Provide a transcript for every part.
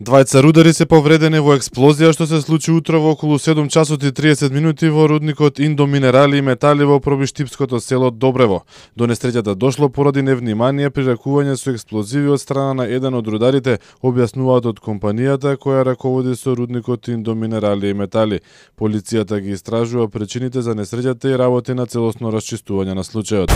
Двајца рудари се повредени во експлозија што се случи утро во околу 7 часот и 30 минути во рудникот Индо Минерали и Метали во пробиштипското село Добрево. До несреќата дошло поради невнимание при ракување со експлозиви од страна на еден од рударите, објаснуваат од компанијата која раководи со рудникот Индо Минерали и Метали. Полицијата ги истражува причините за несреќата и работи на целосно расчистување на случајот.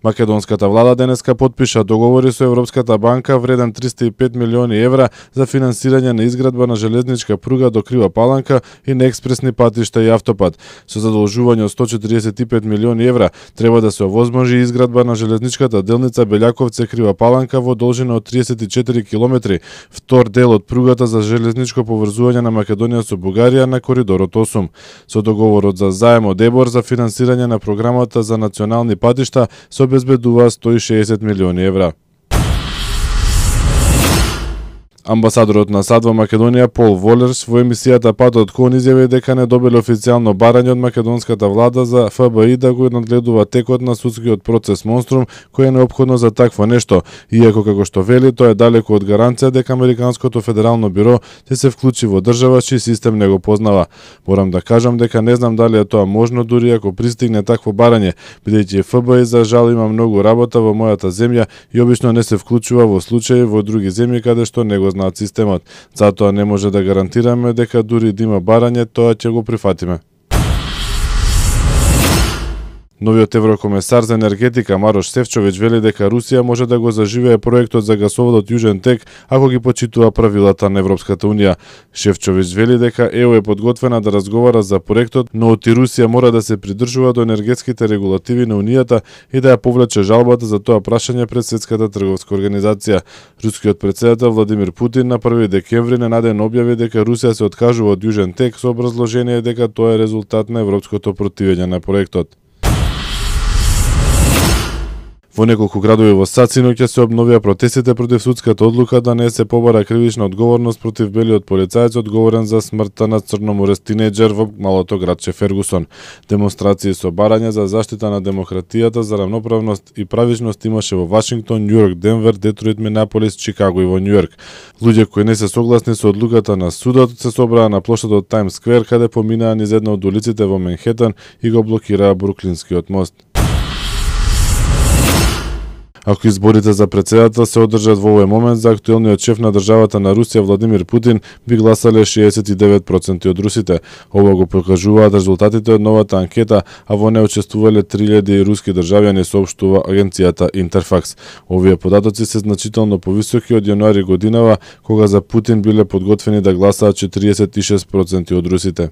Македонската влада денеска потпиша договори со Европската банка вреден 305 милиони евра за финансирање на изградба на железничка пруга до Крива Паланка и на експресни патишта и автопат. Со задолжување од 145 милиони евра треба да се овозможи изградба на железничката делница Белјаковце Крива Паланка во должина од 34 километри, втор дел од пругата за железничко поврзување на Македонија со Бугарија на коридорот 8. Со договорот за заем од ЕБОР за финансирање на програмата за национални патишта се обезбедува 160 милиони евра. Амбасадорот на САД во Македонија Пол Волерс во емисијата Патот кон изјави дека не добил официјално барање од македонската влада за ФБИ да го надгледува текот на судскиот процес Монструм кој е неопходно за такво нешто, иако како што вели тоа е далеку од гаранција дека Американското федерално биро ќе се вклучи во држава чиј систем не го познава. Морам да кажам дека не знам дали е тоа можно дури ако пристигне такво барање, бидејќи ФБИ за жал има многу работа во мојата земја и обично не се вклучува во случаи во други земји каде што не го знаат системот. Затоа не може да гарантираме дека дури да има барање, тоа ќе го прифатиме. Новиот еврокомесар за енергетика Марош Шефчович вели дека Русија може да го заживее проектот за гасоводот Јужен тек ако ги почитува правилата на Европската унија. Шефчович вели дека ЕУ е подготвена да разговара за проектот, но оти Русија мора да се придржува до енергетските регулативи на унијата и да ја повлече жалбата за тоа прашање пред Светската трговска организација. Рускиот претседател Владимир Путин на 1 декември ненадејно објави дека Русија се откажува од Јужен тек со образложение дека тоа е резултат на европското противење на проектот. Во неколку градови во САД синоќа се обновија протестите против судската одлука да не се побара кривична одговорност против белиот полицаец одговорен за смртта на црноморес тинејџер во малото градче Фергусон. Демонстрации со барање за заштита на демократијата, за равноправност и правичност имаше во Вашингтон, Њујорк, Денвер, Детройт, Минеаполис, Чикаго и во Њујорк. Луѓе кои не се согласни со одлуката на судот се собраа на плошадот Таймс Сквер каде поминаа низ една од улиците во Менхетан и го блокираа Бруклинскиот мост. Ако изборите за претседател се одржат во овој момент, за актуелниот шеф на државата на Русија Владимир Путин би гласале 69% од русите. Ова го покажуваат резултатите од новата анкета, а во неа учествувале 3000 руски државјани, соопштува агенцијата Интерфакс. Овие податоци се значително повисоки од јануари годинава, кога за Путин биле подготвени да гласаат 46% од русите.